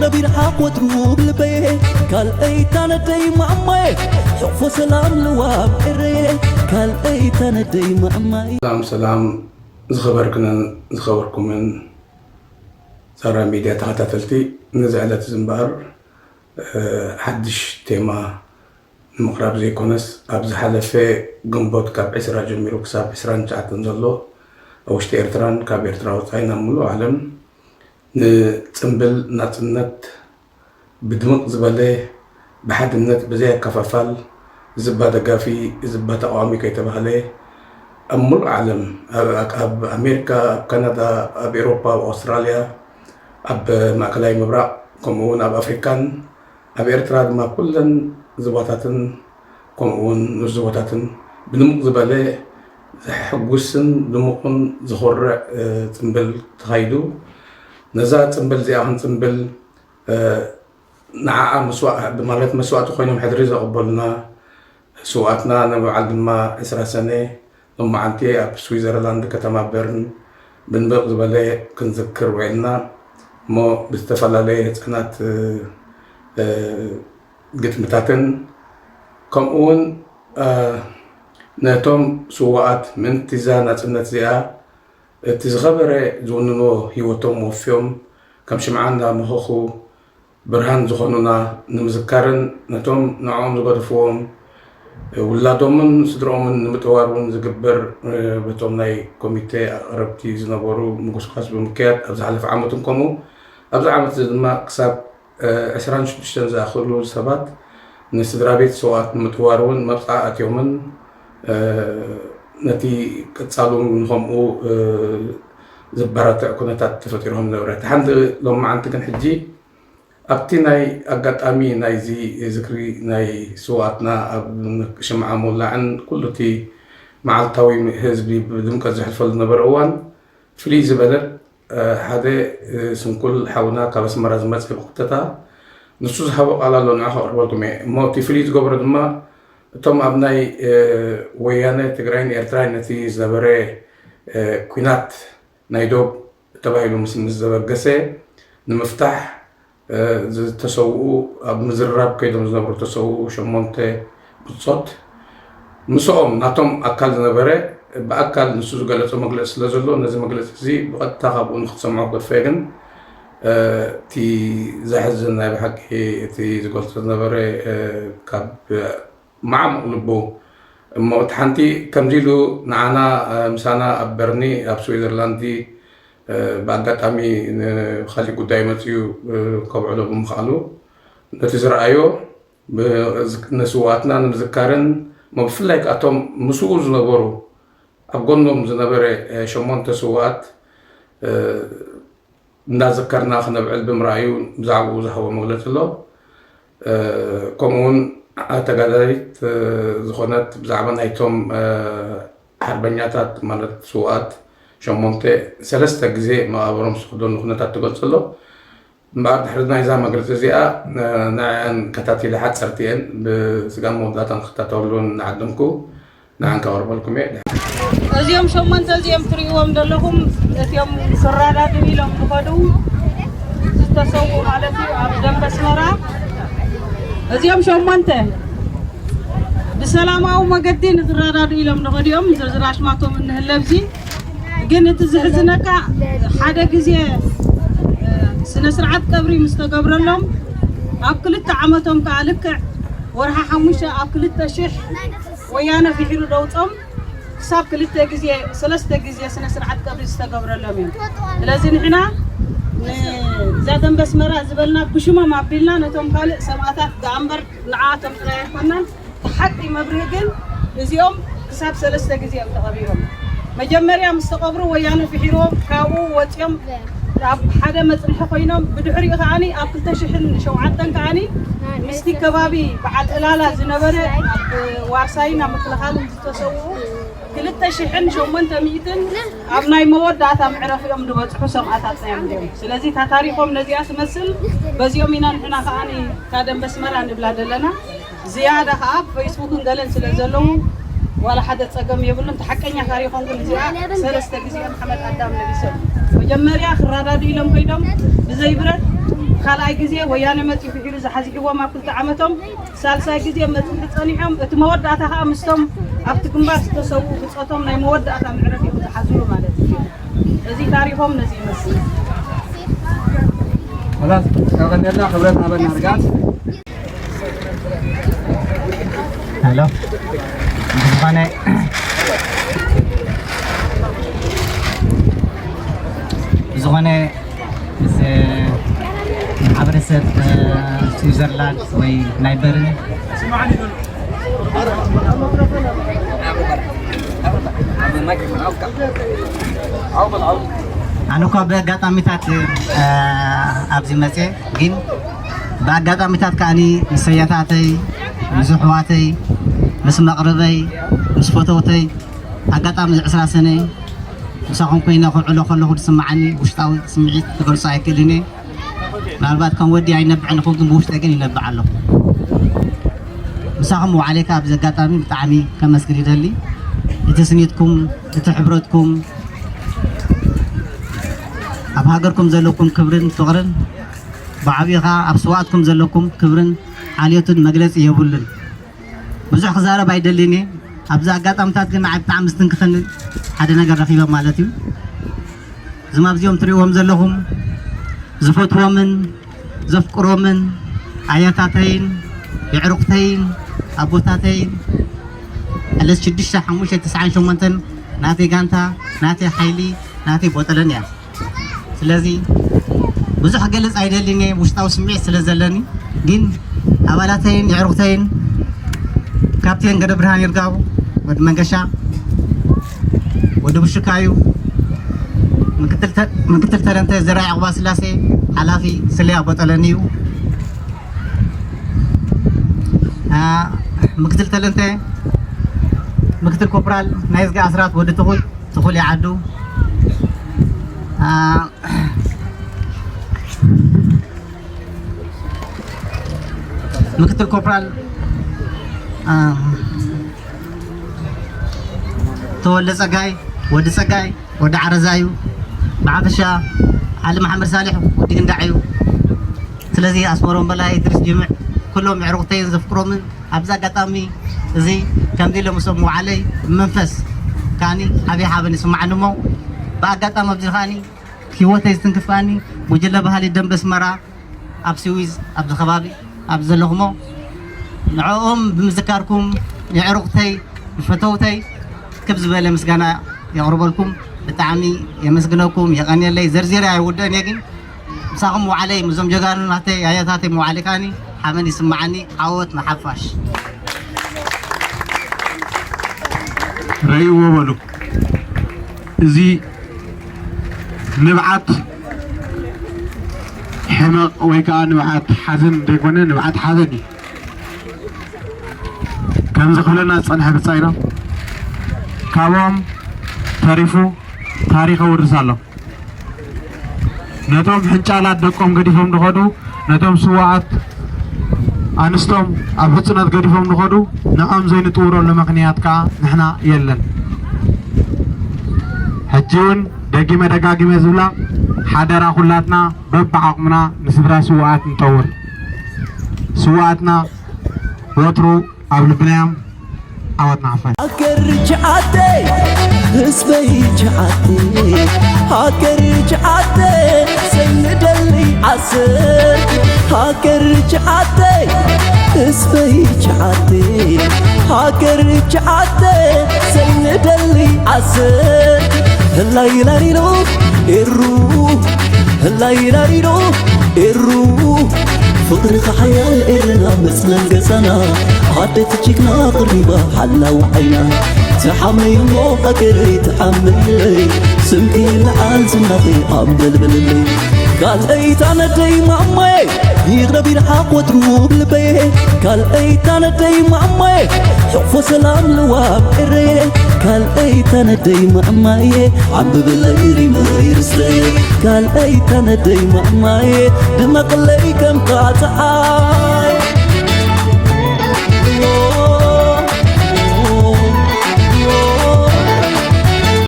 ነቢርካ ወትሩ ብልበየ ካልኣይ ታነደይ ማማየ ሕፎ ሰላም ልዋም ኤረየ ካልኣይ ታነደይ ማማየ ሰላም ሰላም ዝኸበርክንን ዝኸበርኩምን ዛራ ሚድያ ተኸታተልቲ፣ ነዚ ዕለት እዚ እምበኣር ሓድሽ ቴማ ንምቕራብ ዘይኮነስ፣ ኣብ ዝሓለፈ ግንቦት ካብ ዕስራ ጀሚሩ ክሳብ ዕስራን ትሽዓተን ዘሎ ኣብ ውሽጢ ኤርትራን ካብ ኤርትራ ወጻኢ ናብ ምሉእ ዓለም ንጽምብል ናጽነት ብድምቕ ዝበለ ብሓድነት ብዘይ ኣካፋፋል፣ እዚ እባ ደጋፊ እዚ እባ ተቓዋሚ ከይተባህለ ኣብ ምሉእ ዓለም፣ ኣብ ኣሜሪካ፣ ኣብ ካናዳ፣ ኣብ ኤውሮፓ፣ ኣብ ኣውስትራልያ፣ ኣብ ማእከላይ ምብራቕ፣ ከምኡ እውን ኣብ ኣፍሪካን ኣብ ኤርትራ ድማ ኩለን ዝባታትን ከምኡ እውን ንዝቦታትን ብድምቕ ዝበለ ዘሕጉስን ድሙቕን ዝኾርዕ ጽምብል ተኻይዱ። ነዛ ጽምብል እዚኣ ክንጽምብል ንዓኣ መስዋእ ማለት መስዋእቲ ኮይኖም ሕድሪ ዘቐበሉና ስውኣትና፣ ንበዓል ድማ ዕስራ ሰነ ሎማዓንቲ ኣብ ስዊዘርላንድ ከተማ በርን ብንብቕ ዝበለ ክንዝክር ውዒልና እሞ ብዝተፈላለየ ህፃናት ግጥምታትን ከምኡ እውን ነቶም ስውኣት ምእንቲ እዛ ናፅነት እዚኣ እቲ ዝኸበረ ዝውንንዎ ህይወቶም ወፍዮም ከም ሽምዓ እንዳመኸኹ ብርሃን ዝኾኑና ንምዝካርን ነቶም ንዕኦም ዝገደፍዎም ውላዶምን ስድርኦምን ንምጥዋር እውን ዝግበር በቶም ናይ ኮሚቴ ኣቕረብቲ ዝነበሩ ምጉስጓስ ብምክያድ ኣብ ዝሓለፈ ዓመት እውን ከምኡ ኣብዚ ዓመት እዚ ድማ ክሳብ ዕስራን ሽዱሽተን ዝኣኽሉ ሰባት ንስድራ ቤት ስውኣት ንምጥዋር እውን መብፅዓ ኣትዮምን ነቲ ቀፃሉ ንከምኡ ዝበረትዕ ኩነታት ተፈጢሩ ከም ዝነበረ እቲ ሓንቲ ሎማዓንቲ ግን ሕጂ ኣብቲ ናይ ኣጋጣሚ ናይዚ ዝክሪ ናይ ስውኣትና ኣብ ሽምዓ ምውላዕን ኩሉ እቲ መዓልታዊ ህዝቢ ብድምቀት ዘሕልፈሉ ዝነበረ እዋን ፍልይ ዝበለ ሓደ ስንኩል ሓውና ካብ ኣስመራ ዝመፀ ብቁተታ ንሱ ዝሃቦ ቃል ኣሎ ንዓ ከቅርበልኩም እየ እሞ እቲ ፍልይ ዝገብሮ ድማ እቶም ኣብ ናይ ወያነ ትግራይን ኤርትራን ነቲ ዝነበረ ኩናት ናይ ዶብ ተባሂሉ ምስ ምስ ዘበገሰ ንምፍታሕ ዝተሰውኡ ኣብ ምዝርራብ ከይዶም ዝነብሩ ተሰውኡ ሸሞንተ ብጾት ምስኦም ናቶም ኣካል ዝነበረ ብኣካል ንሱ ዝገለጾ መግለጺ ስለ ዘሎ ነዚ መግለጺ እዚ ብቐጥታ ካብኡ ንክትሰምዖ ክገድፎ እየ ግን እቲ ዘሕዝን ናይ ብሓቂ እቲ ዝገልጾ ዝነበረ ካብ ማዕሙቕ ልቡ እሞ እቲ ሓንቲ ከምዚ ኢሉ ንዓና ምሳና ኣብ በርኒ ኣብ ስዊዘርላንዲ ብኣጋጣሚ ንካሊእ ጉዳይ መፅኡ ከብዕሎ ብምኽኣሉ ነቲ ዝረኣዮ ንስውኣትና ንምዝካርን እሞ ብፍላይ ከኣቶም ምስኡ ዝነበሩ ኣብ ጎኖም ዝነበረ ሸሞንተ ስውኣት እንዳዘከርና ክነብዕል ብምርኣዩ ብዛዕባኡ ዝሃቦ መግለፂ ኣሎ። ከምኡ እውን ተጋዳሊት ዝኾነት ብዛዕባ ናይቶም ሓርበኛታት ማለት ስውኣት ሸሞንተ ሰለስተ ግዜ መቓብሮም ዝኸደሉ ኩነታት ትገልፂ ኣሎ። እምበኣር ድሕሪ ናይዛ መግለፂ እዚኣ ንዕአን ከታቲለ ሓፀርቲ እየን ብስጋብ መወዳእታ ንክታተሉ ንዓድምኩ ንዓን ከቕርበልኩም እየ። እዚኦም ሸሞንተ እዚኦም ትርእይዎም ዘለኹም እቲኦም ክረዳድኡ ኢሎም ዝኸዱ ዝተሰዉ ማለት እዩ ኣብ ደንበ ኣስመራ እዚኦም ሸሞንተ ብሰላማዊ መገዲ ንክረዳድኡ ኢሎም ንኸዱ እዮም ዝርዝር ኣሽማቶም እንህለ ኣብዚ ግን እቲ ዝሕዝነካ ሓደ ግዜ ስነ ስርዓት ቀብሪ ምስ ተገብረሎም ኣብ ክልተ ዓመቶም ከዓ ልክዕ ወርሓ ሓሙሽተ ኣብ ክልተ ሽሕ ወያነ ፊሒሩ ደውፆም ክሳብ ክልተ ግዜ ሰለስተ ግዜ ስነ ስርዓት ቀብሪ ዝተገብረሎም እዮም። ስለዚ ንሕና ንዛ ደንበ ኣስመራ ዝበልና ብሽሞም ኣቢልና ነቶም ካልእ ሰማእታት ደኣ እምበር ንዓቶም ጥራይ ኣይኮናን። እቲ ሓቂ መብርሂ ግን እዚኦም ክሳብ ሰለስተ ግዜ እዮም ተቐቢሮም። መጀመርያ ምስ ተቐብሩ ወያነ ፍሒርዎም ካብኡ ወፂኦም ኣብ ሓደ መፅንሒ ኮይኖም ብድሕሪኡ ከዓኒ ኣብ ክልተ ሽሕን ሸውዓተን ከዓኒ ምስቲ ከባቢ በዓል ዕላላ ዝነበረ ኣብ ዋርሳይን ኣብ ምክልኻልን ዝተሰውኡ ክልተ ሽሕን ሸሞንተ ሚእትን ኣብ ናይ መወዳእታ መዕረፊኦም ዝበፅሑ ሰማእታትና እዮም። ስለዚ እታ ታሪኾም ነዚኣ ትመስል። በዚኦም ኢና ንሕና ከዓኒ እታ ደንበ ኣስመራ ንብላ ዘለና። ዝያዳ ከዓ ብፈይስቡክን ገለን ስለ ዘለዉ ዋላ ሓደ ፀገም የብሉን። እቲ ሓቀኛ ታሪኾም ግን እዚኣ ሰለስተ ግዜ እዮም ሓመድ ኣዳም ነቢሶም። መጀመርያ ክረዳዱ ኢሎም ከይዶም ብዘይ ብረት ካልኣይ ግዜ ወያነ መፂኡ ብሒሩ ዝሓዚሕዎም ኣብ ክልተ ዓመቶም፣ ሳልሳይ ግዜ መፅንሒ ፀኒሖም፣ እቲ መወዳእታ ከዓ ምስቶም ኣብቲ ግንባር ዝተሰውኡ ብፆቶም ናይ መወዳእታ መዕረፊ ዝሓዝሉ ማለት እዩ። እዚ ታሪኾም ነዚ ይመስል። خلاص ቀቀደልና ክብረት ኣበና ርጋት ሄሎ ዝኾነ ዝኾነ ምስ ማሕበረሰብ ስዊዘርላንድ ወይ ናይ በርን ኣነ እኳ ብኣጋጣሚታት ኣብዚ መፅየ ግን ብኣጋጣሚታት ከዓኒ ምስ ሰያታተይ ምስ ኣሕዋተይ ምስ መቕርበይ ምስ ፈተውተይ ኣጋጣሚ እዚ ዕስራ ሰነ ምሳኹም ኮይነ ክውዕሎ ከለኹ ዝስምዓኒ ውሽጣዊ ስምዒት ክገልጾ ኣይክእልን እየ። ምናልባት ከም ወዲ ኣይነብዕን ይኹን ግን ብውሽጠይ ግን ይነብዕ ኣለኹ። ምሳኹም ምውዓለይ ከዓ ኣብዚ ኣጋጣሚ ብጣዕሚ ከመስግን ይደሊ። እቲ ስኒትኩም፣ እቲ ሕብረትኩም፣ ኣብ ሃገርኩም ዘለኩም ክብርን ፍቕርን ብዓብዩ ከዓ ኣብ ስውኣትኩም ዘለኩም ክብርን ሓልዮትን መግለፂ የብሉን። ብዙሕ ክዛረብ ኣይደልን እየ። ኣብዚ ኣጋጣምታት ግን ንዓይ ብጣዕሚ ዝትንክፈኒ ሓደ ነገር ረኺበ ማለት እዩ። እዞም ኣብዚኦም ትሪእዎም ዘለኹም ዝፈትዎምን ዘፍቅሮምን ኣያታተይን የዕሩኽተይን ኣቦታተይን ዕለት ሽዱሽተ ሓሙሽተ ተስዓን ሸሞንተን ናተይ ጋንታ ናተይ ሓይሊ ናተይ ቦጠለን እያ። ስለዚ ብዙሕ ክገልፅ ኣይደልን እየ ውሽጣዊ ስምዒት ስለ ዘለኒ፣ ግን ኣባላተይን የዕሩኽተይን ካፕቴን ገደ ብርሃን ይርጋው፣ ወዲ መንገሻ፣ ወዲ ብሽካዩ፣ ምክትል ተ- ምክትል ተረንተ ዘርኣይ ዕቑባ ስላሴ፣ ሓላፊ ስለ ኣቦጠለኒ እዩ። አ፣ ምክትል ተለንተ ምክትል ኮፕራል ናይ ዝጋ ኣስራት ወዲ ትኹል ትኹል ይዓዱ አ፣ ምክትል ኮፕራል አ፣ ተወልደ ጸጋይ ወዲ ጸጋይ ወዲ ዓረዛ እዩ። ብሓፈሻ ዓሊ መሓመድ ሳልሕ ወዲ ግንዳዕ እዩ። ስለዚ ኣስመሮም በላይ፣ እድሪስ ጅምዕ፣ ኩሎም የዕሩኽተይን ዘፍቅሮምን ኣብዚ ኣጋጣሚ እዚ ከምዚ ኢለ ምስኦም ምውዓለይ ብመንፈስ ከዓኒ ዓብዪ ሓበን ይስማዓኒ እሞ ብኣጋጣሚ ኣብዚ ከዓኒ ህይወተይ ዝትንክፍ ከዓኒ ጉጅለ ባህሊ ደንበ ኣስመራ ኣብ ስዊዝ ኣብዚ ከባቢ ኣብ ዘለኹሞ ንዕኦም ብምዝካርኩም የዕሩኽተይ ፈተውተይ ክብ ዝበለ ምስጋና የቕርበልኩም። ብጣዕሚ የመስግነኩም፣ የቐንየለይ። ዘርዚረ ኣይውድእን እየ ግን ምሳኹም ውዓለይ ምዞም ጀጋኑ ናተይ ኣያታተይ ምውዓለይ ከዓኒ ሓበን ይስምዓኒ። ዓወት ንሓፋሽ። ረእይዎ በሉ። እዚ ንብዓት ሕመቕ ወይ ከዓ ንብዓት ሓዘን ዘይኮነ ንብዓት ሓበን እዩ። ከምዚ ክብለና ዝፀንሐ ብፃይና ካብኦም ተሪፉ ታሪኽ ኣውርስ ኣሎ። ነቶም ሕንጫላት ደቆም ገዲፎም ዝኸዱ፣ ነቶም ስዋኣት ኣንስቶም ኣብ ሕፅነት ገዲፎም ዝኸዱ ንዖም ዘይንጥውረሉ ምኽንያት ከዓ ንሕና የለን። ሕጂ እውን ደጊመ ደጋጊመ ዝብላ ሓደራ ኩላትና በብዓቕምና ንስድራ ስዋኣት ንጠውር። ስዋኣትና ወትሩ ኣብ ልብና እዮም። ዓወት ንሓፋሽ። ሃገር ችዓተ ህዝበይ ችዓተ ሃገር ችዓተ ሰይንደሊ ዓሰር ሃገር ችዓተ ህዝበይ ችዓተ ሃገር ችዓተ ሰይንደሊ ዓሰር ህላይ ላሊሎ ኤሩ ህላይ ላሊሎ ኤሩ ፍቕርኻ ሓያል ኤርና መጽለል ገዛና ኣደት ጅግና ቅሪባ ሓላው ዓይና ተሓመይ እሞ ሃገረይ ተሓመለይ ስምኪ ንዓል ዝናኺ ኣንበልብልለይ ካልኣይ ታነደይ ማማየ ይቕረብ ይርሓቕ ወትሩ ብልበየ ካልኣይ ታነደይ ማማየ ሕቕፎ ሰላም ልዋብ ኤረየ ካልኣይ ታነደይ ማማየ ዓምብብለይ ሪመይ ርስተየ ካልኣይ ታነደይ ማማየ ድመቕለይ ከምታ ፀሓይ